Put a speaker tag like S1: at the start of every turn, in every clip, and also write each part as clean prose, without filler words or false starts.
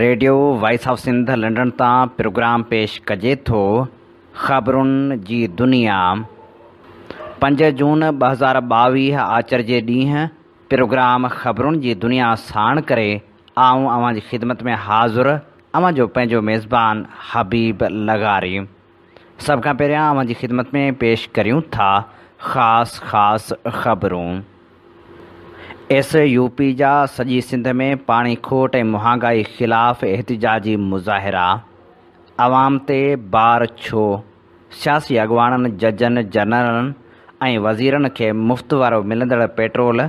S1: Radio voice of Sindh London تان programme پيش ڪجي ٿو خبرن جي دنيا. پنج جون 2022 آچر جي ڏينهن پروگرام خبرن جي دنيا ساڻ ڪري آئون اوهان جي خدمت ۾ حاضر اوهان جو پنهنجو ميزبان حبيب لغاري. سڀ کان پهريان اوهان جي خدمت ۾ پيش ڪريون ٿا خاص خاص خبرون. ايس يو پي جا سڄي سنڌ ۾ پاڻي کوٽ ۽ مهانگائي خلاف احتجاجي مظاهرا، عوام تي بار ڇو؟ سياسي اڳواڻن، ججن، جنرلن ۽ وزيرن کي مفت وارو ملندڙ پيٽرول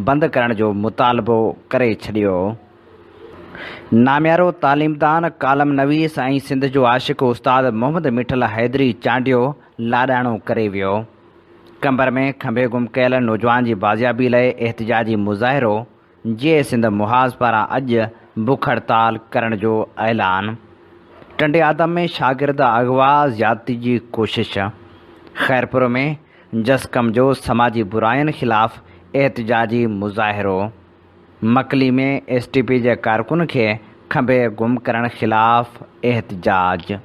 S1: بند ڪرڻ جو مطالبو ڪري ڇڏيو. ناميارو تعليمدان، ڪالم نويس ۽ سنڌ جو عاشق استاد محمد مٺل حيدري چانڊيو لاڏاڻو ڪري ويو. قمبر ۾ کنڀي گم ڪيل نوجوان جي بازيابي لئه احتجاجي مظاهرو، جيئي سنڌ محاذ پاران اڄ بک هڙتال ڪرڻ جو اعلان. ٽنڊي آدم ۾ شاگرد اغوا زيادتي جي ڪوشش، خيرپور ۾ جسقم جو سماجي براين خلاف احتجاجي مظاهرو. مڪلي ۾ ايس ٽي پي جي ڪارڪن کي کنڀي گم ڪرڻ خلاف احتجاج.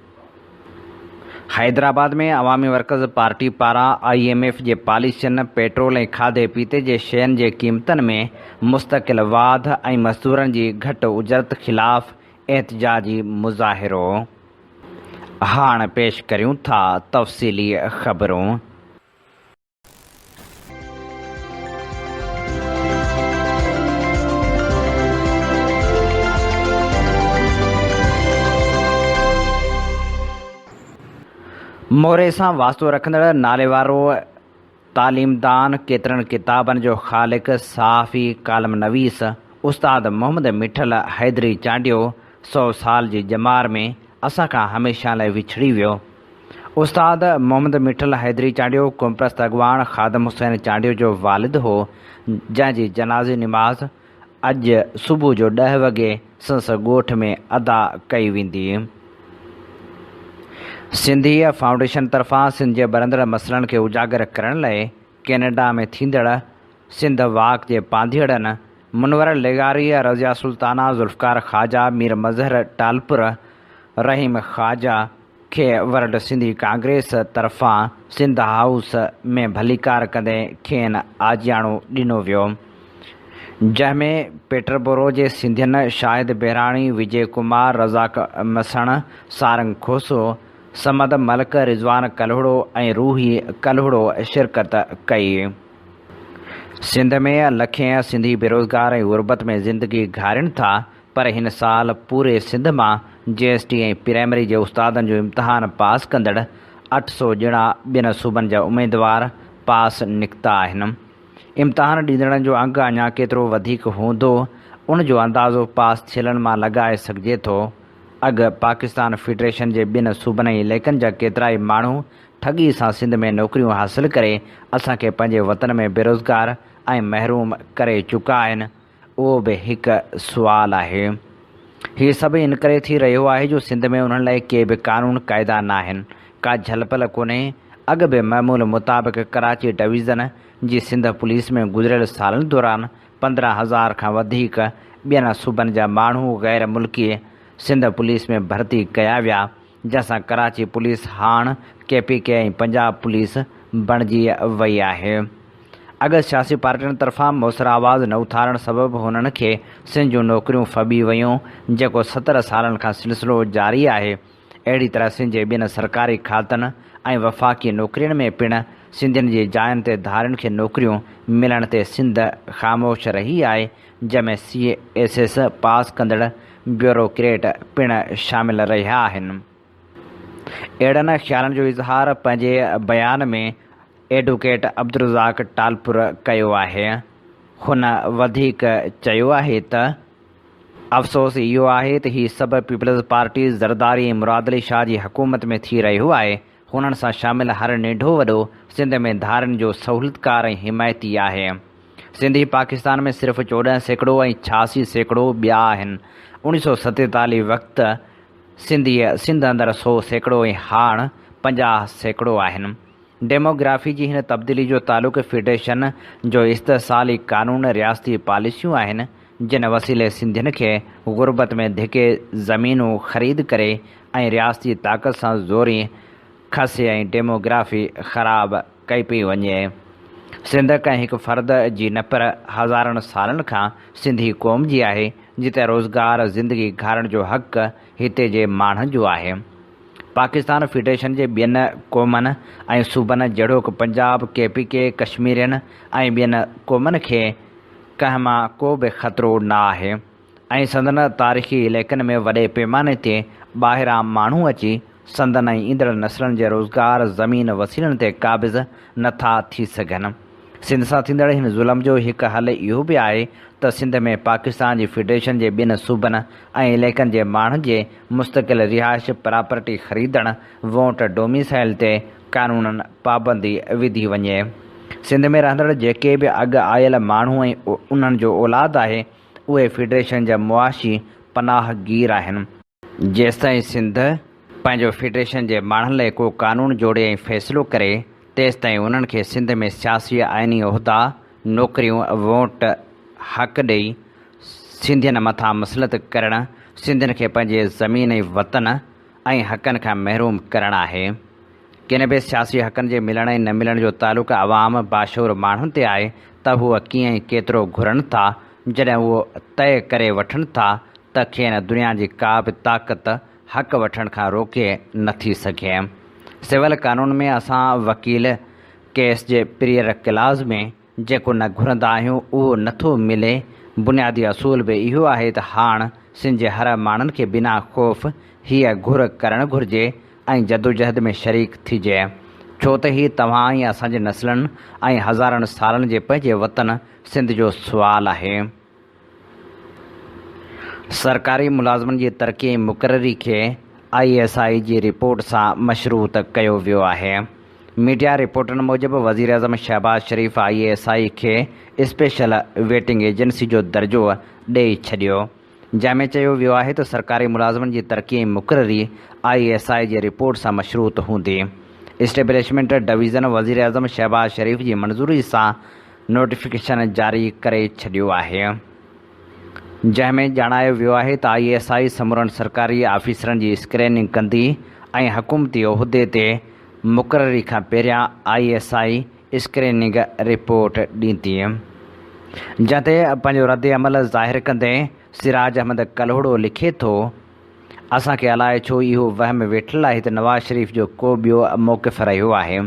S1: حيدرآباد ۾ عوامي ورڪرز پارٽي پاران I M F جي پاليسين، پيٽرول ۽ کاڌي پيتي جي شين جي قيمتن ۾ مستقل واڌ ۽ مزدورن جي گهٽ اجرت خلاف احتجاجي مظاهرو. هاڻ پيش ڪريون ٿا تفصيلي خبرون. موري سان واسطو رکندڙ ناليوارو تعليمدان، ڪيترن ڪتابن جو خالق، صحافي، ڪالم نويس استاد محمد مٺل حيدري چانڊيو سئو سال جي ڄمار ۾ اسان کان هميشه لاء وڇڙي ويو. استاد محمد مٺل حيدري چانڊيو قومپرست اڳواڻ خادم حسين چانڊيو جو والد هو، جنهن جي جنازي نماز اڄ صبح جو ڏهه وڳي سندس ڳوٺ ۾ ادا ڪئي ويندي. سنڌي فائونڊيشن طرفان سنڌ جي ٻرندڙ مسئلن کي اجاگر ڪرڻ لئه ڪينيڊا ۾ ٿيندڙ سنڌ واڪ جي پانڌيئڙن منور لغاري، رضيه سلطانه، ذوالفقار خواجه، مير مظهر ٽالپر، رحيم خواجه کي ورلڊ سنڌي ڪانگريس طرفان سنڌ هائوس ۾ ڀليڪار ڪندي کين آجياڻو ڏنو ويو. جنهن ۾ پيٽربورو جي سنڌين شاهد بهراڻي، وجي ڪمار، رزاق مسڻ، سارنگ کوسو، صمد ملڪ، رضوان ڪلهوڙو ۽ روحي ڪلهوڙو شرڪت ڪئي. سنڌ ۾ لکين سنڌي بيروزگار ۽ غربت ۾ زندگي گهارين ٿا پر هن سال پوري سنڌ مان جي ايس ٽي ۽ پرائمري جي استادن جو امتحان پاس ڪندڙ 800 ڄڻا ٻين صوبن جا اميدوار پاس نڪتا آهن. امتحان ڏيندڙن جو انگ اڃا ڪيترو وڌيڪ هوندو ان جو اندازو پاس ٿيلن مان لڳائي سگهجي ٿو. اڳ پاڪستان فيڊريشن جي ٻين صوبن ۽ علائقن جا ڪيترائي ماڻهو ٺڳي سان سنڌ ۾ نوڪريون حاصل ڪري اسان کي پنهنجي وطن ۾ بيروزگار ۽ محروم ڪري چڪا آهن اهو به هڪ سوال آهي. هي سڀ انڪري ٿي رهيو آهي جو سنڌ ۾ انهن لاء ڪي به قانون قاعدا ناهن، ڪا جهل پل ڪونهي، اڳ به معمول مطابق ڪراچي ڊويزن جي سنڌ پوليس ۾ گذريل سالن دوران 15 هزار کان وڌيڪ ٻين صوبن جا ماڻهو غير ملڪي سنڌ پوليس ۾ ڀرتي ڪيا ويا، جنهن سان ڪراچي پوليس هاڻ K P K ۽ Punjab police بڻجي وئي آهي. اڳ سياسي پارٽين طرفان موثر آواز نه اٿارڻ سبب هنن کي سنڌ جون نوڪريون ڦٻي ويون، جيڪو 70 سالن کان سلسلو جاري آهي. اهڙي طرح سنڌ جي ٻين سرڪاري کاتن ۽ وفاقي نوڪرين ۾ پڻ سنڌين جي جاين تي ڌارين کي نوڪريون ملڻ تي سنڌ خاموش رهي آهي، جنهن ۾ سي ايس ايس پاس ڪندڙ بيوروڪريٽ پڻ شامل رهيا آهن. اهڙن خيالن جو اظهار پنهنجي بيان ۾ ايڊوڪيٽ عبدالرزاق ٽالپر ڪيو آهي. هن وڌيڪ چيو آهي ته افسوس اهو آهي ته هي سڀ پيپلز پارٽي، زرداري ۽ مراد علي شاهه جي حڪومت ۾ ٿي رهيو آهي، هنن سان شامل هر ننڍو وڏو سنڌ ۾ ڌارين جو سهولتڪار ۽ حمايتي آهي. سنڌي پاڪستان ۾ صرف 14% ۽ 86% ٻيا آهن. 1947 وقت سنڌي سنڌ اندر 100% ۽ هاڻ 50% آهن. ڊيموگرافي جي هن تبديلي جو تعلق فيڊريشن جو استحصالي قانون، رياستي پاليسيون آهن. جن وسيلي سنڌين کي غربت ۾ ڌڪي زمينون خريد ڪري ۽ رياستي طاقت سان زوري کسي ۽ ڊيموگرافي خراب ڪئي پئي وڃي. سنڌ ڪنهن هڪ فرد جي نه پر هزارن سالن کان سنڌي قوم جي آهي، جتي روزگار، زندگي گهارڻ جو حق هتي جي ماڻهن جو آهي. پاڪستان فيڊريشن جي ٻين قومن ۽ صوبن جهڙوڪ پنجاب، ڪي پي ڪي، ڪشميرين ۽ ٻين قومن کي ڪنهن مان ڪو به خطرو نه آهي ۽ سندن تاريخي علائقن ۾ وڏي پيماني تي ٻاهران ماڻهو اچي سندن ۽ ايندڙ نسلن جي روزگار، زمين، وسيلن تي قابض نه ٿا ٿي سگهن. سنڌ سان ٿيندڙ هن ظلم جو هڪ حل اهو به آهي ته سنڌ ۾ پاڪستان جي فيڊريشن جي ٻين صوبن ۽ علائقن جي ماڻهن جي مستقل رهائش، پراپرٽي خريدڻ، ووٽ، ڊوميسائل تي قانونن پابندي وڌي وڃي. سنڌ ۾ رهندڙ جيڪي به اڳ آيل ماڻهو ۽ انهن جو اولاد آهي، اهي فيڊريشن جا معاشي پناهه گير آهن. جيستائين سنڌ پنهنجو فيڊريشن جي ماڻهن لئه ڪو قانون جوڙي ۽ فيصلو ڪري، تيستائين انهن کي سنڌ ۾ سياسي آئيني عهدا، نوڪريون، ووٽ حق ڏئي سنڌين مٿان مسلط ڪرڻ سنڌين کي پنهنجي زمين ۽ وطن ۽ حقن کان محروم ڪرڻ آهي. ڪنھن به سياسي حقن جي ملڻ ۽ نه ملڻ جو تعلق عوام، باشعور ماڻھن تي آھي ته ھو ڪيئن ۽ ڪيترو گھرن ٿا، جڏھن اھو طئي ڪري وٺن ٿا ته کين دنيا جي ڪا به طاقت حق وٺڻ کان روڪي نه ٿي سگھي. سول قانون ۾ اسان وڪيل ڪيس جي پريئر ڪلاز ۾ جيڪو نه گهرندا آهيون اهو نه ٿو ملي، بنيادي اصول به اهو آهي ته هاڻ سنڌ جي هر ماڻهن کي بنا خوف هيء گهر ڪرڻ گهرجي ۽ جدوجهد ۾ شريڪ ٿجي ڇو ته هي توهان ۽ اسان جي نسلن ۽ هزارن سالن جي پنهنجي وطن سنڌ جو سوال آهي. سرڪاري ملازمن جي ترقي ۽ مقرري کي I S I جي رپورٽ سان مشروط ڪيو ويو آهي. ميڊيا رپورٽن موجب وزيراعظم Shehbaz Sharif I S I کي اسپيشل ويٽنگ ايجنسي جو درجو ڏئي ڇڏيو، جنهن ۾ چيو ويو آهي ته سرڪاري ملازمن جي ترقي ۽ مقرري I S I جي رپورٽ سان مشروط هوندي. اسٽيبلشمينٽ ڊويزن وزيراعظم شهباز شريف جي منظوري سان نوٽيفڪيشن جاري ڪري ڇڏيو آهي، جنهن ۾ ڄاڻايو ويو آهي ته I S I سمورن سرڪاري آفيسرن جي اسڪريننگ ڪندي ۽ حڪومتي عهدي تي مقرري کان پهريان I S I screening report ڏيندي. جنهن تي پنهنجو ردعمل ظاهر ڪندي سراج احمد ڪلهوڙو لکي ٿو، اسان کي الائي ڇو اهو وهم ويٺل آهي ته نواز شريف جو ڪو ٻيو موقف رهيو آهي.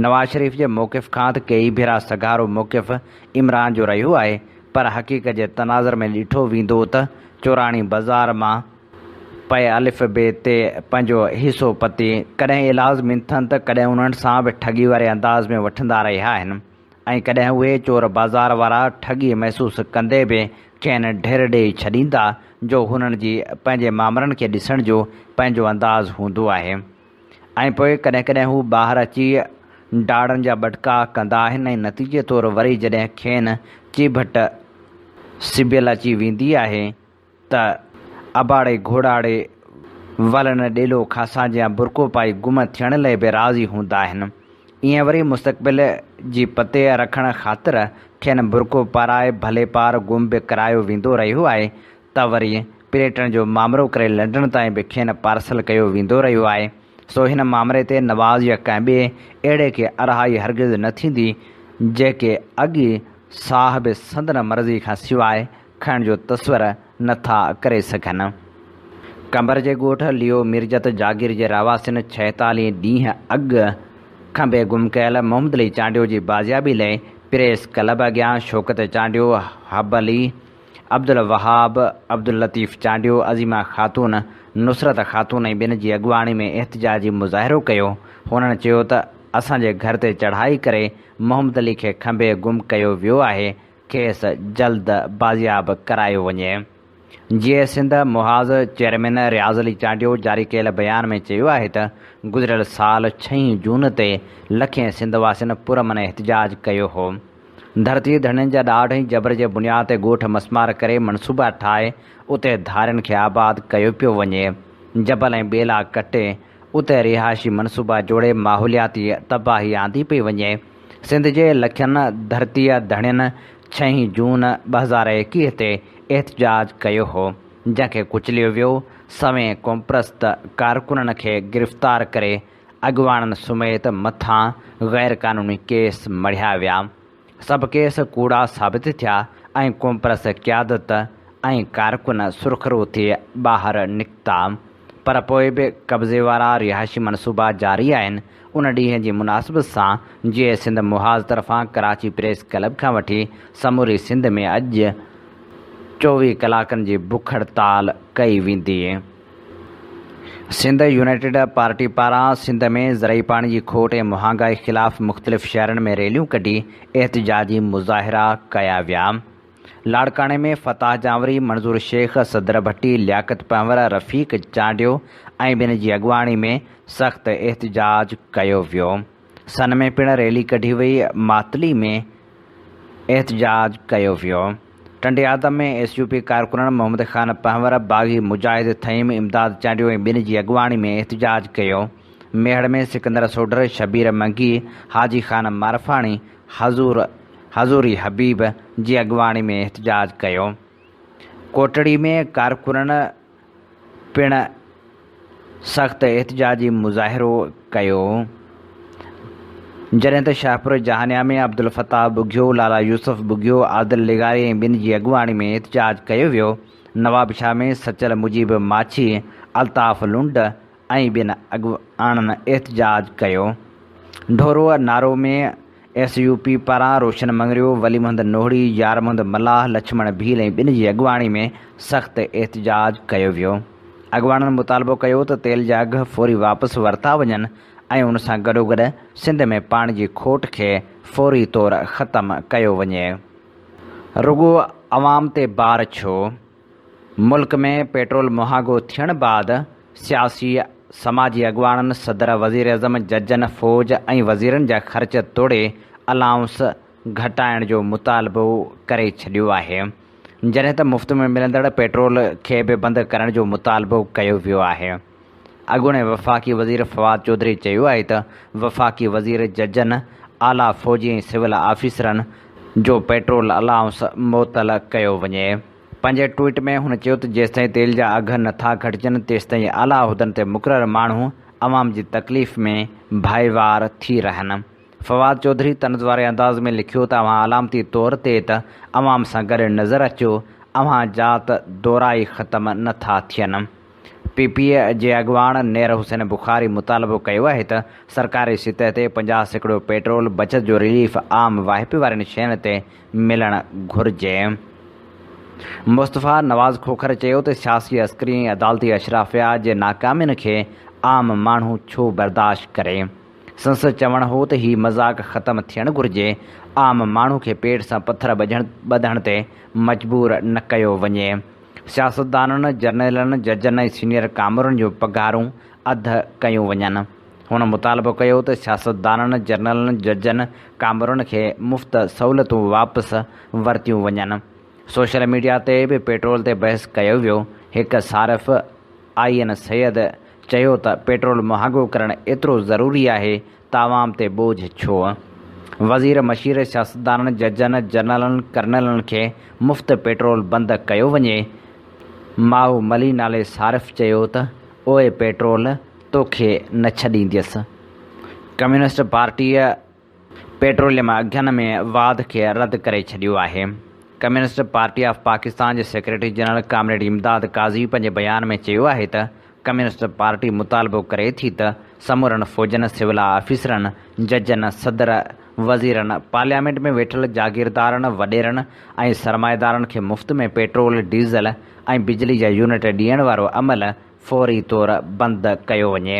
S1: نواز شريف جي موقف کان ته ڪيئي ڀيرا سگهارو موقف عمران جو رهيو آهي پر حقيقت جي تناظر ۾ ڏٺو ويندو ته چوراڻي بازار مان پئي الف بي تي پنهنجو حصو پتي ڪڏهن ايلاز منٿن ته ڪڏهن انهن سان به ٺڳي واري انداز ۾ وٺندا رهيا آهن. ۽ ڪڏهن اهي چور بازار وارا ٺڳي محسوس ڪندي به کين ڍر ڏيئي ڇڏيندا جو هنن جي پنهنجي مامرن کي ڏسڻ جو پنهنجو انداز هوندو آهي ۽ پوء ڪڏهن ڪڏهن هو ٻاهر اچي ڊاڙن جا ٻٽڪا ڪندا آهن ۽ نتيجي طور وري جڏهن کين چيڀٽ سبيل اچي ويندي آهي ته اباڙي گهوڙاڙي ولن ڏيلو کاسان جيان برقعو پائي گم ٿيڻ لئه به راضي هوندا آهن. ايئن وري مستقبل جي پتي رکڻ خاطر کين برقعو پارائي ڀلي پار گم به ڪرايو ويندو رهيو آهي ته وري پليٽن جو مامرو ڪري لنڊن تائين به کين پارسل ڪيو ويندو رهيو آهي. سو هن مامري تي نواز يا ڪنهن ٻئي اهڙي کي ارهائي هرگز نه ٿيندي جيڪي اڳ ئي ساهه به سندن مرضي کان سواء کڻڻ جو تصور نه ٿا ڪري سگهن. قمبر جي ڳوٺ ليو ميرجت جاگير جي رهواسين 46 ڏينهن اڳ کنڀي گم ڪيل محمد علي چانڊيو جي بازيابي لئي پريس ڪلب اڳيان شوڪت چانڊيو، حب علي، عبدالوهاب، عبداللطيف چانڊيو، عظيمه خاتون، نصرت خاتون ۽ ٻين جي اڳواڻي ۾ احتجاجي مظاهرو ڪيو. هنن چيو ته اسان جي گهر تي چڙهائي ڪري محمد علي کي کنڀي گم ڪيو ويو آهي، کيس جلد بازياب ڪرايو وڃي. جيئي سنڌ محاذ چيئرمين رياض علي چانڊيو جاري ڪيل بيان ۾ چيو آهي ته گذريل سال ڇهين جون تي لکين سنڌ واسين پرامن احتجاج ڪيو هو. ڌرتي ڌڻين جا ڏاڍ ۽ جبر جي بنياد تي ڳوٺ مسمار ڪري منصوبا ٺاهي اتي ڌارين کي آباد ڪيو پيو وڃي. جبل ۽ ٻيلا ڪٽي اتي رهائشي منصوبا جوڙي ماحولياتي تباهي آندي پئي وڃي. سنڌ جي لکين ڌرتيء ڌڻين ڇهين جون 2021 تي احتجاج ڪيو هو، جنهن کي ڪچليو ويو، سوين قومپرست ڪارڪنن کي گرفتار ڪري اڳواڻن سميت مٿان غيرقانوني ڪيس مڙهيا ويا. سڀ ڪيس ڪوڙا ثابت ٿيا ۽ قومپرست قيادت ۽ ڪارڪن سرخرو ٿي ٻاهر نڪتا. پر پوء به قبضي وارا رهائشي منصوبا جاري آهن. ان ڏينهن جي مناسبت سان جيئي سنڌ محاذ طرفان ڪراچي پريس ڪلب کان وٺي سموري سنڌ ۾ اڄ 24 ڪلاڪن جي بک هڙتال ڪئي ويندي. سنڌ يونائيٽيڊ پارٽي پاران سنڌ ۾ زرعي پاڻي جي کوٽ ۽ مهانگائي خلاف مختلف شهرن ۾ ريليون ڪڍي احتجاجي مظاهرا ڪيا ويا. لاڙڪاڻي ۾ فتاح جانوري، منظور شيخ، صدر ڀٽي، لياقت پنهور، رفيق چانڊيو ۽ ٻين جي اڳواڻي ۾ سخت احتجاج ڪيو ويو. سن ۾ پڻ ريلي ڪڍي وئي، ماتلي ۾ احتجاج ڪيو ويو. ٽنڊي آدم ۾ ايس يو پي ڪارڪنن محمد خان پنهور، باغي مجاهد ٿهيم، امداد چانڊيو ۽ ٻين جي اڳواڻي ۾ احتجاج ڪيو. ميهڙ ۾ سڪندر سوڍر، شبير منگي، حاجي خان معرفاڻي، حضور حضوري حبيب جي اڳواڻي ۾ احتجاج ڪيو. ڪوٽڙي ۾ ڪارڪنن پڻ سخت احتجاجي مظاهرو ڪيو. جڏهن ته شاهپور جهانيان ۾ عبدالفتاح ٻگهيو، لالا يوسف ٻگهيو، عادل لغاري ۽ ٻين جي اڳواڻي ۾ احتجاج ڪيو ويو. نوابشاهه ۾ سچل مجيب ماڇي، الطاف لنڊ ۽ ٻين اڳواڻن احتجاج ڪيو. ڍورو نارو ۾ ايس يو پي پاران روشن مڱريو، ولي محمد نوهڙي، يار محمد ملاح، لڇمڻ ڀيل ۽ ٻين جي اڳواڻي ۾ سخت احتجاج ڪيو ويو. اڳواڻن مطالبو ڪيو ته تيل جا اگهه فوري واپس ورتا وڃن ۽ ان سان گڏوگڏ سنڌ ۾ پاڻي جي کوٽ کي فوري طور ختم ڪيو وڃي. رڳو عوام تي بار ڇو؟ ملڪ ۾ پيٽرول مهانگو ٿيڻ بعد سياسي سماجي اڳواڻن، صدر، وزيراعظم، ججن، فوج ۽ وزيرن جا خرچ توڙي الائونس گهٽائڻ جو مطالبو ڪري ڇڏيو آهي. جڏهن ته مفت ۾ ملندڙ پيٽرول کي به بند ڪرڻ جو مطالبو ڪيو ويو آهي. اڳوڻي وفاقي وزير فواد چوڌري چيو آهي ته وفاقي وزير، ججن، اعليٰ فوجي ۽ سول آفيسرن جو پيٽرول الائونس معطل ڪيو وڃي. پنهنجي ٽوئيٽ ۾ هن چيو ته جيستائين تيل جا اگهه نٿا گهٽجن تيستائين اعليٰ عهدن تي مقرر ماڻهو عوام جي تڪليف ۾ ڀائيوار ٿي رهن. فواد چوڌري طنز واري انداز ۾ لکيو ته اوهان علامتي طور تي ته عوام سان گڏ نظر اچو، اوهان جا ته دورا ئي ختم نٿا ٿين. پي پي جي اڳواڻ نير حسين بخاري مطالبو ڪيو آهي ته سرڪاري سطح تي 50% پيٽرول بچت جو رليف عام واهپي وارين شين تي ملڻ گهرجي. مصطفيٰ نواز کوکر چيو ته سياسي، عسڪري ۽ عدالتي اشرافيا جي ناڪامين کي عام ماڻهو ڇو برداشت ڪري. سندس چوڻ هو ته هي مذاق ختم ٿيڻ گهرجي، عام ماڻهو کي پيٽ سان پٿر ٻڌڻ تي مجبور نه ڪيو وڃي. سياستدانن، جرنيلن، ججن ۽ سينيئر ڪامورن جون پگهارون اڌ ڪيون وڃن. هن مطالبو ڪيو ته سياستدانن، جرنلن، ججن، ڪامورن کي مفت سهولتون واپس ورتيون وڃن. سوشل ميڊيا تي به پيٽرول تي بحث ڪيو ويو، هڪ صارف آئي اين سيد چيو ته پيٽرول مهانگو ڪرڻ ايترو ضروري آهي ته عوام تي ٻوجهه ڇو؟ وزير، مشير، سياستدانن، ججن، جنرلن، ڪرنلن کي مفت پيٽرول بند ڪيو وڃي. مائو ملي نالي صارف چيو ته اوء پيٽرول توکي نه ڇڏينديس. ڪميونسٽ پارٽيء پيٽروليم اگهن ۾ واڌ کي رد ڪري ڇڏيو آهي. ڪميونسٽ پارٽي آف پاڪستان جي secretary general comrade Imdad Qazi پنهنجي بيان ۾ چيو آهي ته ڪميونسٽ پارٽي مطالبو ڪري ٿي ته سمورن فوجن، سول آفيسرن، ججن، صدر، وزيرن، پارليامينٽ ۾ ويٺل جاگيردارن، وڏيرن ۽ سرمائيدارن کي مفت ۾ پيٽرول، ڊيزل ۽ بجلي جا يونٽ ڏيڻ وارو عمل فوري طور بند ڪيو وڃي.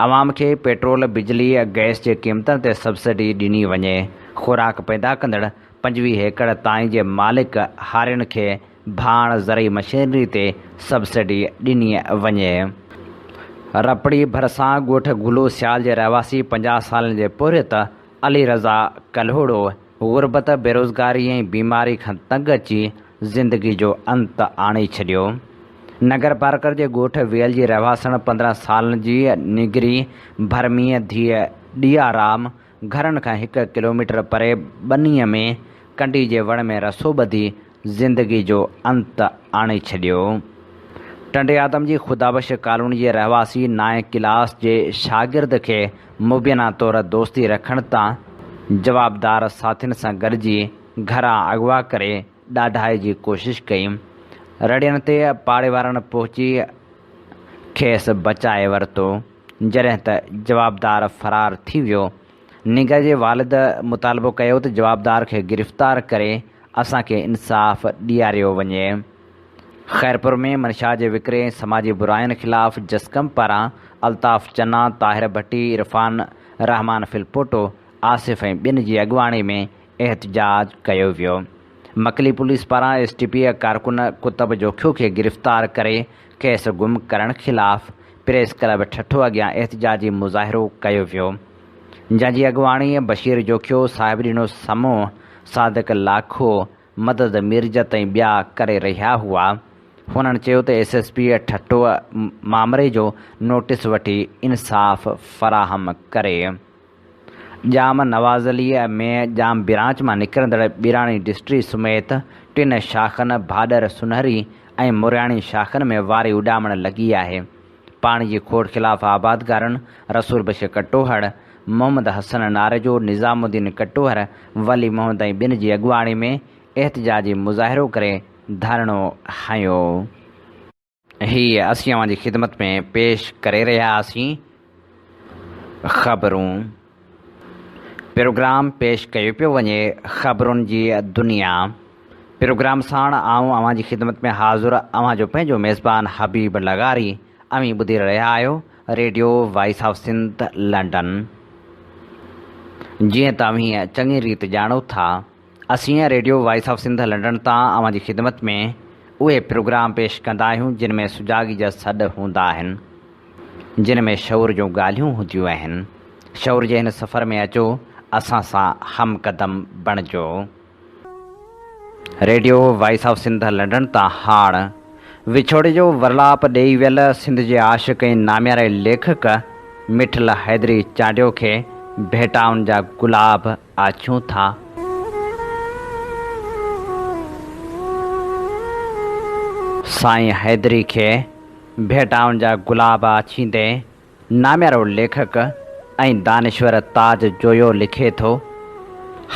S1: عوام کي پيٽرول، بجلي، گئس جي قيمتن تي سبسڊي ڏني وڃي. خوراڪ پيدا ڪندڙ 25 ايڪڙ تائين جي مالڪ هارين کي ڀاڻ، زرعي مشينري تي سبسڊي ڏني وڃي. رپڙي ڀرسان ڳوٺ گلو سيال جي رهواسي 50 سالن جي پورهيت علي رضا ڪلهوڙو غربت، بيروزگاري ۽ بيماري کان تنگ اچي زندگي جو انت آڻي ڇڏيو. ننگرپارڪر جي ڳوٺ ويل جي رهواسڻ 15 سالن جي نينگري ڀرميء ڌيء ڏيا رام گهرن کان هڪ ڪلوميٽر پري ٻنيء ۾ ڪنڊي جي وڻ ۾ رسو ٻڌي زندگي جو انت آڻي ڇڏيو. ٽنڊي آدم جي خدابخش ڪالوني جي رهواسي نائين ڪلاس جي شاگرد کي مبينا طور دوستي رکڻ تان جوابدار ساٿين سان گڏجي گهران اغوا ڪري ڏاڍائي جي ڪوشش ڪئي. رڙين تي پاڙي وارن پهچي کيس بچائي ورتو، جڏهن ته جوابدار فرار ٿي ويو. نينگر جي والد مطالبو ڪيو ته جوابدار کي گرفتار ڪري اسان کي انصاف ڏياريو وڃي. خيرپور ۾ منشيات جي وڪري ۽ سماجي براين خلاف جسقم پاران الطاف چنا، طاهر ڀٽي، عرفان رحمان ڦلپوٽو، آصف ۽ ٻين جي اڳواڻي ۾ احتجاج ڪيو ويو. مڪلي پوليس پاران ايس ٽي پي ڪارڪن قطب جوکيو کي گرفتار ڪري کيس گم ڪرڻ خلاف پريس ڪلب ٺٽو اڳيان احتجاجي مظاهرو ڪيو ويو. جنهن جي اڳواڻي بشير جوکيو، صاحب ڏنو سمون، صادق لاکو، مدد ميرجت ۽ ٻيا ڪري رهيا هئا. هنن چيو ته ايس ايس پي ٺٽو مامري جو نوٽيس وٺي انصاف فراهم ڪري. ڄام نواز عليء ۾ ڄام برانچ مان نڪرندڙ ٻيراڻي ڊسٽري سميت ٽن شاخن ڀاڏر، سنهري ۽ مورياڻي شاخن ۾ واري اڏامڻ لڳي آهي. پاڻي جي کوٽ خلاف آبادگارن رسول بخش ڪٽوهڙ، محمد حسن ناريجو، نظام الدين ڪٽوهر، ولي محمد ۽ ٻين جي اڳواڻي ۾ احتجاجي مظاهرو ڪري ڌرڻو هنيو. هي اسين اوهان جي خدمت ۾ پيش ڪري رهيا هئاسين خبرون پروگرام پيش ڪيو پيو وڃي خبرن جي دنيا پروگرام ساڻ آئون اوهان جي خدمت ۾ حاضر اوهان جو پنهنجو ميزبان حبيب لغاري اوهين ٻڌي رهيا آهيو radio voice of Sindh London جيئن ته اوهين چڱي ريت ڄاڻو ٿا اسين radio voice of Sindh London تان اوهان جي خدمت ۾ اهي پروگرام پيش ڪندا آهيون جن ۾ سجاڳي جا سڏ هوندا آهن، جن ۾ شعور جون ڳالهيون هونديون آهن. شعور جي هن سفر ۾ اچو اسان سان هم قدم بڻجو. Radio voice of Sindh London تان هاڻ وڇوڙي جو ورلاپ ڏيئي ويل سنڌ جي عاشق ۽ نامياري ليکڪ مٺل حيدري چانڊيو کي ڀيٽائن جا گلاب آڇيون ٿا. سائين حيدري کي ڀيٽائن جا گلاب آڇيندي ناميارو ليکڪ ۽ دانشور تاج جويو لکي ٿو،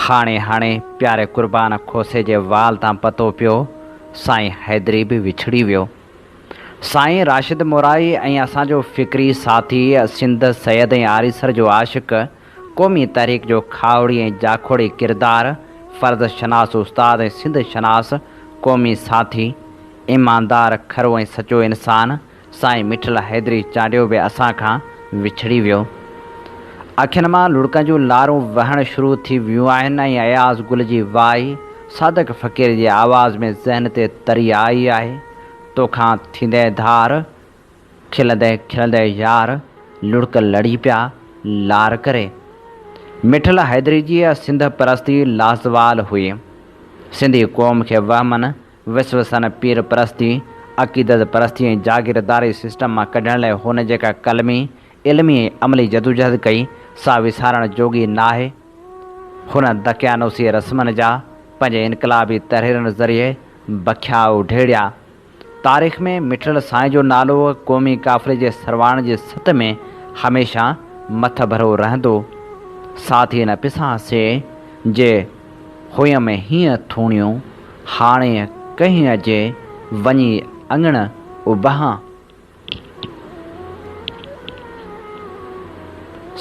S1: هاڻي هاڻي پياري قربان کوسي جي وال تان پتو پيو، سائين حيدري به وڇڙي ويو. سائين راشد مورائي ۽ اسان جو فڪري ساٿي، سنڌ، سيد ۽ آريسر جو عاشق، قومي تحريڪ جو کاهوڙي ۽ جاکوڙي ڪردار، فرض شناس استاد ۽ سنڌ شناس قومي ساٿي، ايماندار، کرو ۽ سچو انسان سائين مٺل حيدري چانڊيو به اسان کان وڇڙي ويو. اکين مان لڙڪن جون لارون وهڻ شروع ٿي ويون آهن ۽ اياز گل جي وائي صادق فقير جي آواز ۾ ذهن تي تري آئي آهي، توکان ٿيندين ڌار، کلندي کلندي يار لڙڪ لڙي پيا لار ڪري. مٺل حيدري جي سنڌ پرستي لازوال هئي. سنڌي قوم کي وهمن، وسوسن، پير پرستي، عقيدت پرستي ۽ جاگيرداري سسٽم مان ڪڍڻ لاء هن جيڪا قلمي، علمي ۽ عملي جدوجهد ڪئي، سا وسارڻ جوڳي ناهي. هن دقيانوسي رسمن جا پنهنجي انقلابي تحريرن ذريعي بکيا اڍيڙيا. تاريخ ۾ مٺل سائين جو نالو قومي قافلي جي سرواڻ جي ست ۾ هميشه مٿڀرو رهندو. ساٿي نه پسان سي، جي هئم هيئن ٿوڻيون، هاڻي ڪنهن جي وڃي اڱڻ اڀهان.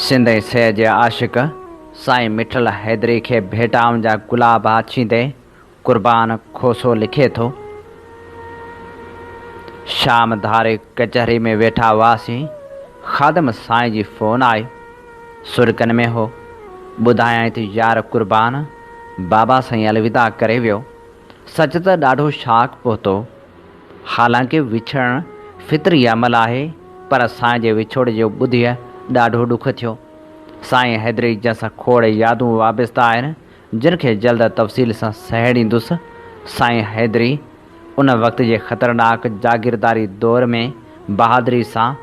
S1: سنڌ ۽ سيء جي عاشق سائين مٺل حيدري کي ڀيٽائن جا گلاب آڇيندي قربان کوسو لکي ٿو، شام ڌاري ڪچهري ۾ ويٺا هئاسين، خادم سائين جي فون آئي، سڏڪن ۾ هو، ٻڌايائين ته يار قربان، بابا سائين الوداع ڪري ويو، سچ ته ڏاڍو شاڪ پهتو، حالانڪه وڇڙڻ فطري عمل آهي، پر سائين جي وڇوڙي جو ٻڌي ڏاڍو ڏک ٿيو. سائين حيدري جنهن سان کوڙ يادون وابسته آهن، جن کي جلد تفصيل سان سهيڙيندس، سائين حيدري ان وقت جي خطرناڪ جاگيرداري دور ۾ بهادري سان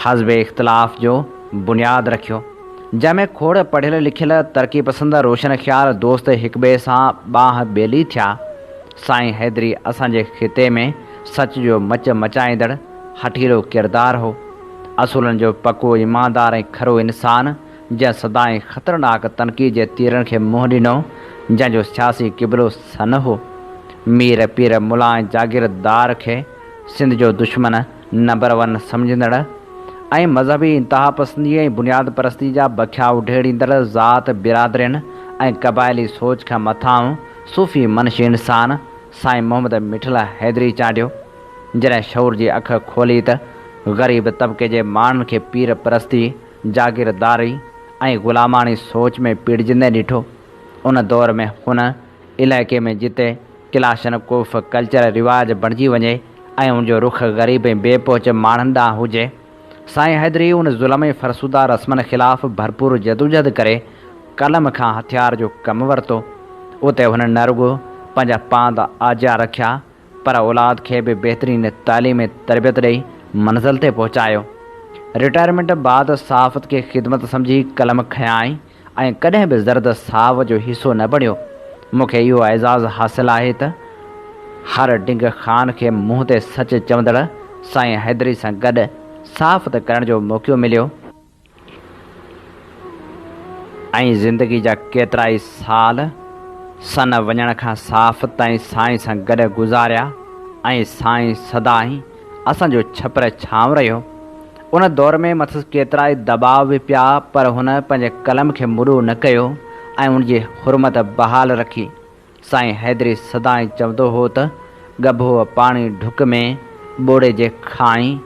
S1: حزب اختلاف جو بنياد رکيو، جنهن ۾ کوڙ پڙهيل لکيل ترقي پسند روشن خيال دوست هڪٻئي سان ٻانهه ٻيلي ٿيا. سائين حيدري اسان جي خطي ۾ سچ جو مچ مچائيندڙ هٺيلو ڪردار هو. اصولن جو پڪو ايماندار ۽ کرو انسان، جنهن سدائين خطرناڪ تنقيد جي تيرن کي منهن ڏنو، جنهن جو سياسي قبلو سن هو. مير، پير، ملا ۽ جاگيردار کي سنڌ جو دشمن نمبر ون سمجهندڙ ۽ مذهبي انتهاپسندي ۽ بنياد پرستي جا بکيا اڍيڙيندڙ ذات برادرين ۽ قبائلي سوچ کان مٿانهون صوفي منش انسان سائين محمد مٺل حيدري چانڊيو جڏهن شعور جي اک کولي ته غريب طبقي جي ماڻهن کي پير پرستي، جاگيرداري ۽ غلاماڻي سوچ ۾ پيڙجندي ڏٺو. ان دور ۾ هن علائقي ۾ جتي ڪلاشنڪوف ڪلچر رواج بڻجي وڃي ۽ ان جو رخ غريب ۽ بي پهچ ماڻهن ڏانهن هجي. سائين حيدري ان ظلم ۽ فرسوده رسمن خلاف ڀرپور جدوجھد ڪري قلم کان هٿيار جو ڪم ورتو. اتي هن نه رڳو پنهنجا پاند آجيا رکيا پر اولاد کي به بهترين تعليم ۽ تربيت ڏئي منزل تي پهچايو. رٽائرمينٽ بعد صحافت کي خدمت سمجهي قلم کنيائين ۽ ڪڏهن به زرد ساو جو حصو نه بڻيو. مون کي اهو اعزاز حاصل آهي ته هر ڊنگ خان کي منهن تي سچ چوندڙ سائين حيدري سان گڏ صحافت ڪرڻ جو موقعو مليو ۽ زندگي جا ڪيترائي سال سن وڃڻ کان صحافت تائين سائين سان گڏ گذاريا ۽ سائين سدائين اسان جو ڇپر ڇانو رهيو. ان دور ۾ مٿس ڪيترائي دٻاء به پيا پر هن پنهنجي قلم کي مڏو نه ڪيو ۽ ان جي حرمت بحال رکي. سائين حيدري سدائين چوندو هو ته ڳڀوء پاڻي ڍڪ ۾ ٻوڙي جي کائين،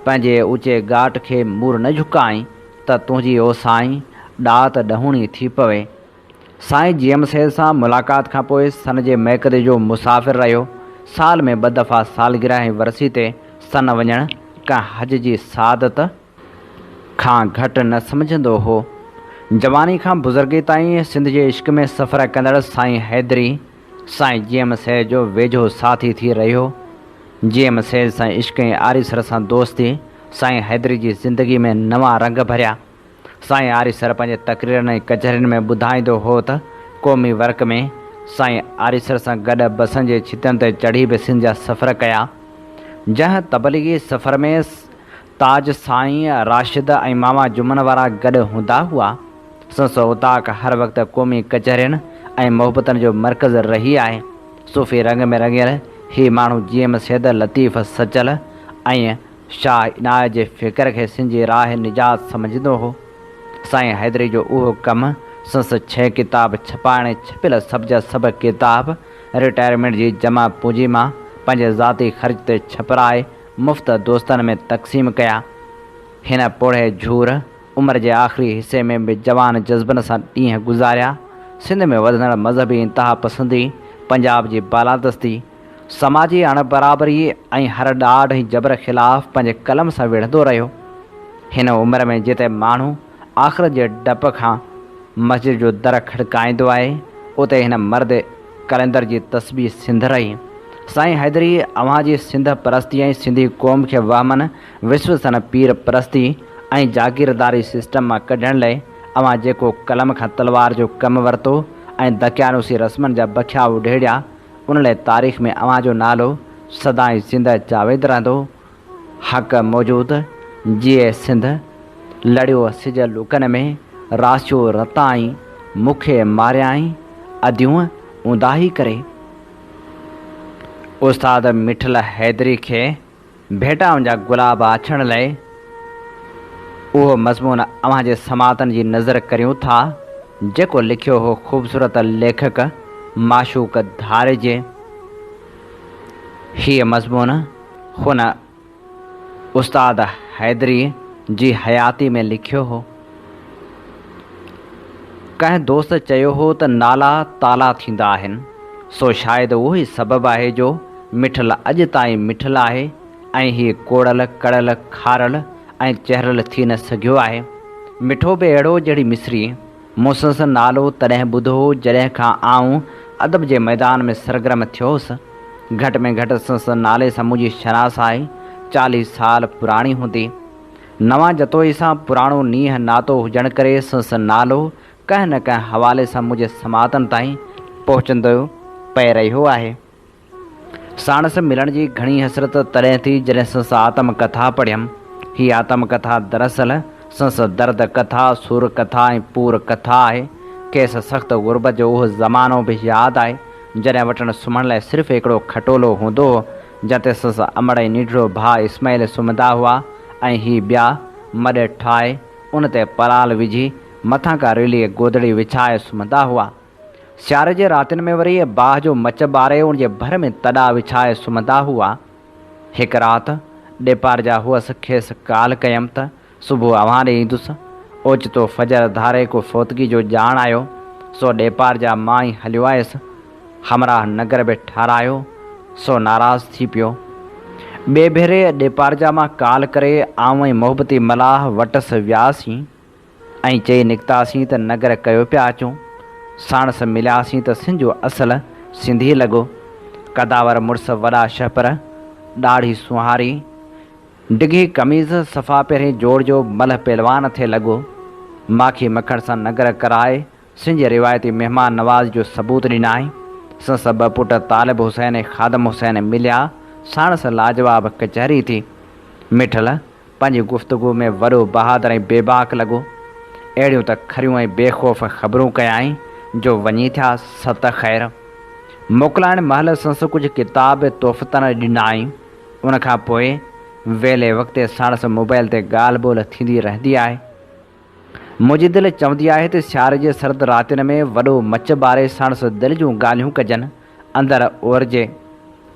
S1: پنهنجي اوچي ڳاٽ کي مور نه جهڪائين ته تنهنجي او سائين ڏات ڏهوڻي ٿي پوي. سائين جي ايم سيد سان ملاقات کان پوء سن جي مئڪدي جو مسافر رهيو. سال ۾ ٻه دفعا سالگرهه ۽ ورسي تي سن وڃڻ ڪنهن حج جي سعادت کان گهٽ نه سمجهندو هو. جواني کان بزرگي تائين سنڌ جي عشق ۾ سفر ڪندڙ سائين حيدري سائين جي ايم سيد جو ويجهو ساٿي ٿي رهيو. جي ايم سيد سان عشق ۽ آريسر سان دوستي سائين حيدري جي زندگي ۾ نوان رنگ ڀريا. سائين آريسر پنهنجي تقريرن ۽ ڪچهرين ۾ ٻڌائيندو هو ته قومي ورڪ ۾ سائين آريسر سان گڏ بسن جي ڇتن تي چڙهي به سنڌ جا سفر ڪيا. جنهن تبليغي سفر ۾ تاج سائين، راشد ۽ ماما جمن وارا گڏ هوندا هئا. سندس اوطاق هر وقت قومي ڪچهرين ۽ محبتن جو مرڪز رهي آهي. صوفي رنگ ۾ رڱيل هي ماڻهو جي ايم سيد، لطيف، سچل ۽ شاهه عنايت جي فڪر کي سنڌ جي راهه نجات سمجهندو هو. سائين حيدري جو اهو ڪم سندس ڇهه ڪتاب ڇپائڻ ۽ ڇپيل سڀ جا سڀ ڪتاب رٽائرمينٽ جي جمع پونجي مان پنهنجي ذاتي خرچ تي ڇپرائي مفت دوستن ۾ تقسيم ڪيا. هن پوڙهي جهور عمر جي آخري حصي ۾ به جوان جذبن سان ڏينهن گذاريا. سنڌ ۾ وڌندڙ مذهبي انتهاپسندي، پنجاب جي بالادستي، سماجي اڻ برابري ۽ هر ڏاڍ ۽ جبر خلاف پنهنجي قلم سان وڙهندو رهيو. هن عمر ۾ جتي ماڻهو آخرت جي ڊپ کان مسجد جو در کڙڪائيندو آهي، اتي هن مرد قلندر جي تسبيح سنڌ رهي. سائين حيدري اوهان جي سنڌ پرستي ۽ سنڌي قوم کي وهمن وسوسن پير پرستي ۽ جاگيرداري سسٽم مان ڪڍڻ لئي اوهان جيڪو قلم کان تلوار جو ڪم ورتو ۽ دقيانوسي رسمن جا بکيا اڍيڙيا ان لاء تاريخ ۾ اوهان جو نالو سدائين زنده جاويد رهندو. حق موجود، جيئي سنڌ، لڙيو سج لوڪن ۾، راسيو رتائين، مون کي ماريائين، اديون اونداهي ڪري. استاد مٺل حيدري کي ڀيٽائن جا گلاب آڇڻ لئه اهو مضمون اوهان جي سماعتن جي نظر ڪريون ٿا، جيڪو لکيو هو خوبصورت ليکڪ معشوق ڌاريجي. هيء مضمون هن استاد حيدريء جي حياتيء ۾ لکيو هو. ڪنهن دوست چيو هو ته نالا تالا ٿيندا آهن، سو شايد اهو ئي سبب آهي جو مٺل اڄ تائين مٺل آهي ۽ هي ڪوڙل، ڪڙل، کارل ۽ چهرل ٿي نه سگهيو آهي. مٺو به اهڙو جهڙي مصري. مون سندس نالو تڏهن ٻڌو هو جڏهن کان آئون ادب جي ميدان ۾ سرگرم ٿيو هوس. گهٽ ۾ گهٽ سندس نالي سان منهنجي شناسائي 40 سال پراڻي هوندي. نوان جتوئي سان پراڻو نينهن ناتو هجڻ ڪري سندس نالو ڪنهن نه ڪنهن حوالي سان منهنجي سماعتن تائين پهچندو پئي رهيو آهي. ساڻس ملڻ جي گهڻي حسرت تڏهن ٿي جڏهن سندس آتم ڪٿا پڙهيم. هي آتم ڪٿا دراصل سندس درد ڪٿا، سور ڪٿا ۽ پور ڪٿا آهي. کيس سخت غربت جو اهو زمانو به ياد آهي، جڏهن وٽن سمهڻ لاء صرف هڪڙو کٽولو هوندو هو، جنهن تي سندس امڙ ۽ ننڍڙو ڀاء اسماعيل سمهندا هئا ۽ هي ٻيا مڏ ٺاهي، ان تي پلال وجهي، مٿان ڪا ريليء گودڙي وڇائي سمهندا هئا. سياري جي راتين ۾ وري باهه جو مچ ٻاري ان جي ڀر ۾ تڏا وڇائي سمهندا هئا. هڪ رات ڏيپار جا هئس کيس ڪال ڪيم ته صبح اوهان ڏي ايندس. اوچتو فجر ڌاري ڪو فوتگي جو ڄاڻ آيو، سو ڏيپار جا مان ئي هليو آيس. همراهه نگر به ٺارايو، سو ناراض ٿي پيو. ٻئي ڀيري ڏيپارجا مان ڪال ڪري آئون ۽ محبتي ملاح وٽس وياسين. ائين چئي نڪتاسين ته نگر ڪيو پيا اچون. ساڻس ملياسين ته سنڌ جو اصل سنڌي لڳو. قداور مڙس وڏا شهپر، ڏاڙهي سونهاري، ڊگهي قميض، صفا پهرين جوڙ جو ملهه پهلوان ٿي لڳو. ماکي مکڻ سان نگر ڪرائي سنڌ جي روايتي مهمان نوازي جو ثبوت ڏنائين. سندس ٻه پٽ طالب حسين ۽ خادم حسين مليا، ساڻس لاجواب ڪچهري ٿي. مٺل پنهنجي گفتگو ۾ وڏو بهادر ۽ بيباڪ لڳو. اهڙيون ته کريون ۽ بي خوف خبرون ڪيائين جو وڃي ٿيا ست خير. موڪلائڻ مهل سندس ڪجهه ڪتاب به تحفتن ڏنائين. ان کان پوء ويلي وقتي ساڻس موبائل تي ڳالهه ٻولهه ٿيندي رهندي آهي. منهنجي دل چوندي آهي ته سياري جي سرد راتين ۾ وڏو مچ ٻاري ساڻس دل جون ڳالهيون ڪجن، اندر اورجي.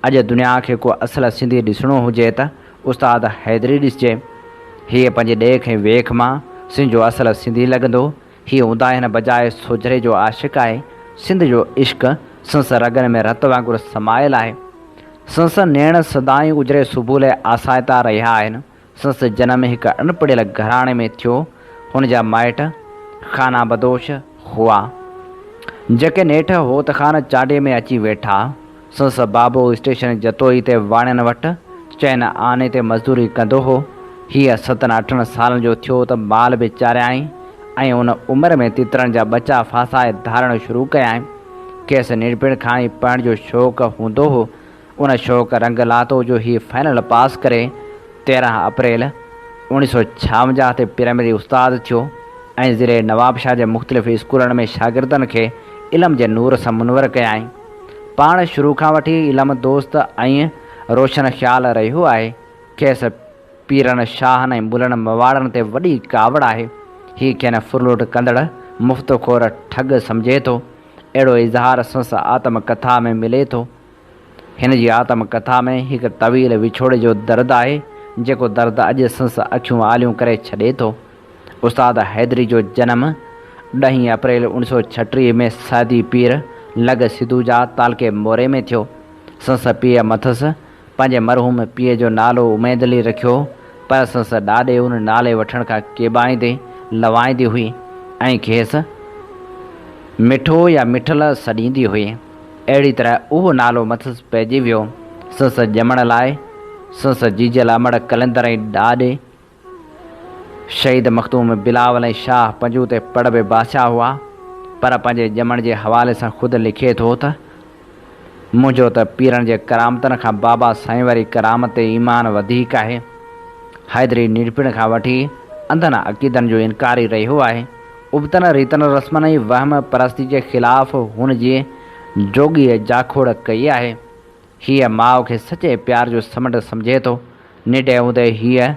S1: اڄ دنيا کي ڪو اصل سنڌي ڏسڻو هجي ته استاد حيدري ڏسجي. هيء پنهنجي ڏيک ۽ ويک مان سنڌ جو اصل سنڌي لڳندو. هيء اونداهين بجاء سوجهري جو عاشق آهي. سنڌ جو عشق سندس رڳن ۾ رت وانگر سمايل آهي. سندس نيڻ سدائين اجري صبح لاء آسائتا رهيا آهن. سندس جنم هڪ اڻپڙهيل گهراڻي ۾ ٿيو. هن جا مائٽ خانه بدوش هئا، جيڪي نيٺ هوت خان چانڊيي ۾ اچي ويٺا. سندس بابو اسٽيشن جتوئي تي واڻين وٽ چئن آني تي مزدوري ڪندو هو. هيء ستن اٺن سالن جو ٿيو ته مال به چاريائين ۽ ان عمر ۾ تترن جا ٻچا ڦاسائي ڌارڻ شروع ڪيائين. کيس ننڍپڻ کان ئي پڙهڻ جو شوق هوندو هو. ان شوق رنگ لاتو جو هي فائنل پاس ڪري 13 اپريل 1956 تي پرائمري استاد ٿيو ۽ ضلعي نوابشاهه جي مختلف اسڪولن ۾ شاگردن کي علم جي نور سان منور ڪيائين. پاڻ شروع کان وٺي علم دوست ۽ روشن خيال رهيو آهي. کيس پيرن، شاهن ۽ ملن مواڙن تي وڏي ڪاوڙ آهي. هي کين ڦرلوٽ ڪندڙ، مفت خور ٺڳ سمجهي ٿو. اهڙو اظهار سندس آتم ڪٿا ۾ ملي ٿو. هن جي آتم ڪٿا ۾ هڪ طويل وڇوڙي جو درد آهي، جيڪو درد اڄ سندس اکيون آليون ڪري ڇڏي ٿو. استاد حيدري جو جنم ڏهين اپريل اوڻيھ سؤ ڇٽيھ ۾ سعدي پير لڳ سڌوجا تعلقي موري ۾ ٿيو. سندس پيء مٿس پنهنجي مرحوم پيء جو نالو اميد علي رکيو، پر سندس ڏاڏي ان نالي وٺڻ کان ڪيٻائيندي لوائيندي هئي ۽ کيس مٺو يا مٺل سڏيندي هئي. اهڙي طرح اهو نالو مٿس پئجي ويو. سندس ڄمڻ لاء سندس جيجل امڙ قلندر ۽ ڏاڏي شهيد مخدوم بلاول ۽ شاهه پنجو تي پڙ به باسيا هئا، پر پنهنجي ڄمڻ جي حوالي سان خود لکي ٿو ته، منهنجو ته پيرن جي ڪرامتن کان بابا سائين واري ڪرامت تي ايمان وڌيڪ آهي. حيدري ننڍپڻ کان وٺي انڌن عقيدن جو انڪاري رهيو آهي. ابتن ريتن رسمن ۽ وهم پرستي جي خلاف هن جي جوڳيء جاکوڙ ڪئي آهي. هيء ماء کي سچي پيار جو سمنڊ سمجهي ٿو. ننڍي هوندي هيء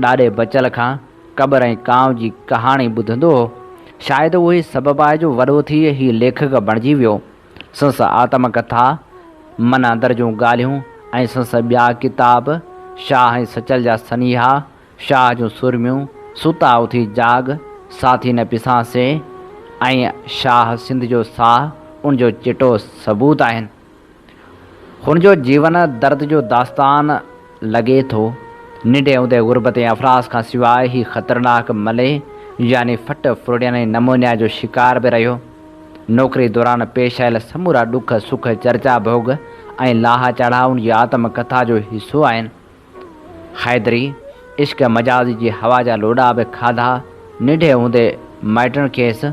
S1: ڏاڏي بچل کان ڪٻر ۽ ڪانء جي ڪهاڻي ٻڌندو هو. شايد اهو ئي سبب آهي جو وڏو ٿي هي ليکڪ بڻجي ويو. سندس آتم ڪٿا، من اندر جون ڳالهيون ۽ سندس ٻيا ڪتاب شاهه ۽ سچل جا سنيها، شاهه جون سورميون، ستا اٿي جاڳ، ساٿي نه پسان سي ۽ شاهه سنڌ جو ساهه ان جو چٽو ثبوت آهن. هن جو جيون درد جو داستان لڳي ٿو. ننڍي هوندي غربت ۽ افلاس کان سواء هي خطرناڪ ملي يعني ڦٽ ڦرڙين ۽ نمونيا جو شڪار به رهيو. نوڪري دوران پيش آيل سمورا ڏک سک، چرچا ڀوڳ ۽ لاها چاڙها ان جي آتم ڪٿا جو حصو آهن. حيدري عشق مجازي جي هوا جا لوڏا به کاڌا. ننڍي هوندي مائٽن کيس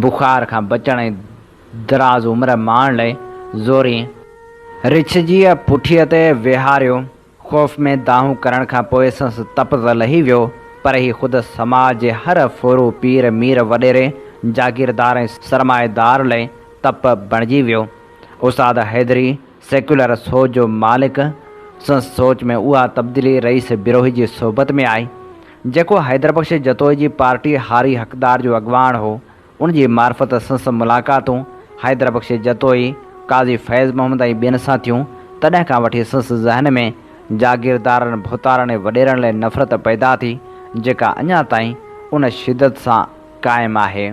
S1: بخار کان بچڻ ۽ دراز عمر ماڻڻ لئه زوريء رڇ جي پٺيء تي ويهاريو. خوف ۾ دانهون ڪرڻ کان پوء سندس تپ ته لهي ويو، پر هي خود سماج جي هر ڦورو پير، مير، وڏيري، جاگيردار ۽ سرمائيدار لئه تپ بڻجي ويو. استاد حيدري سيڪيولر سوچ جو مالڪ، سندس سوچ ۾ اها تبديلي رئيس بروهي جي صحبت ۾ آئي، جيڪو حيدربخش جتوئي جي پارٽي هاري حقدار جو اڳواڻ هو. ان جي معرفت سندس ملاقاتون حيدر بخش جتوئي، قاضي فيض محمد ۽ ٻين سان ٿيون، تڏهن کان وٺي سندس ذهن ۾ جاگيردارن، ڀوتارن ۽ وڏيرن لاء نفرت پيدا ٿي، جيڪا اڃا تائين ان شدت سان قائم آهي.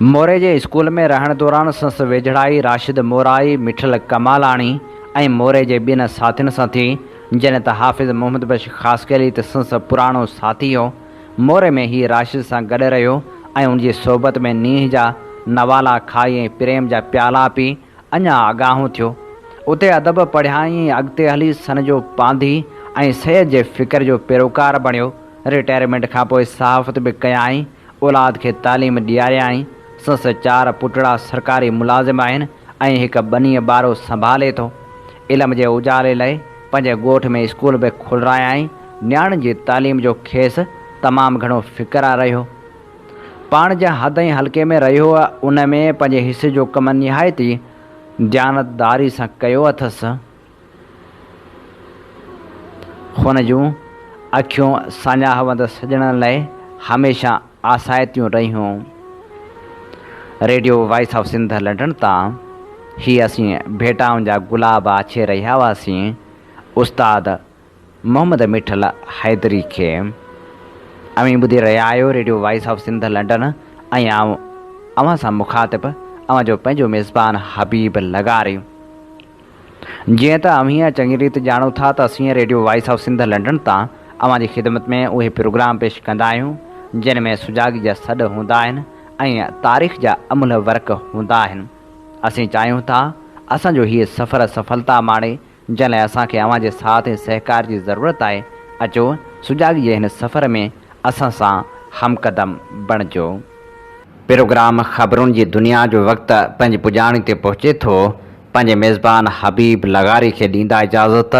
S1: موري جي اسڪول ۾ رهڻ دوران سندس ويجهڙائي راشد مورائي، مٺل ڪمالاڻي ۽ موري جي ٻين ساٿين سان ٿي، جڏهن ته حافظ محمد بخش خاصخيلي ته سندس پراڻو ساٿي هو. موري ۾ هي راشد سان گڏ رهيو ۽ ان جي صحبت ۾ نينهن جا نوالا کائي ۽ پريم جا پيالا پي اڃا آگاهون ٿيو. اتي ادب پڙهيائين ۽ اڳتي هلي سن جو پانڌي ۽ سيد جي فڪر جو پيروڪار بڻيو. رٽائرمينٽ کانپوء صحافت به ڪيائين. اولاد کي تعليم ڏياريائين. سندس چار پٽڙا سرڪاري ملازم آهن ۽ هڪ ٻنيء ٻارو سنڀالي ٿو. علم جي اجالي لئه پنهنجي ڳوٺ ۾ اسڪول به کولرايائين. نياڻين جي تعليم جو کيس تمام گهڻو فڪر رهيو. پاڻ جنهن حد ۽ حلقي ۾ رهيو ان ۾ پنهنجي حصي جو ڪم نهايت ئي ديانتداري سان ڪيو اٿس. هن جون اکيون ساڃاهه وند سڄڻن لاء هميشه آسائتيون رهيون. Radio voice of Sindh London تان هي اسين ڀيٽائن جا گلاب آڇي رهيا هئاسين. استاد محمد مٺل حيدري کي. اوهين ٻڌي رهيا آهيو radio voice of Sindh London ۽ آئون اوهان سان مخاطب اوهان جو پنهنجو ميزبان حبيب لغاري. جيئن ته اوهين چڱي ريت ڄاڻو ٿا ته اسين radio voice of Sindh London تان اوهان جي خدمت ۾ اهي پروگرام پيش ڪندا آهيون جن ۾ سجاڳي جا سڏ هوندا آهن ۽ تاريخ جا املهه ورق هوندا آهن. اسين چاهيون ٿا اسان جو هيء سفر سڦلتا ماڻي جنهن لاء اسان کي اوهان جي ساٿ ۽ سهڪار جي ضرورت آهي، اچو سجاڳي جي هن سفر ۾ اسان سان همقدم بڻجو. پروگرام خبرن جي دنيا جو وقت پنهنجي پڄاڻي تي پهچي ٿو، پنهنجي ميزبان حبيب لغاري کي ڏيندا اجازت،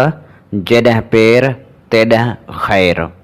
S1: جيڏهن پير تيڏهن خير.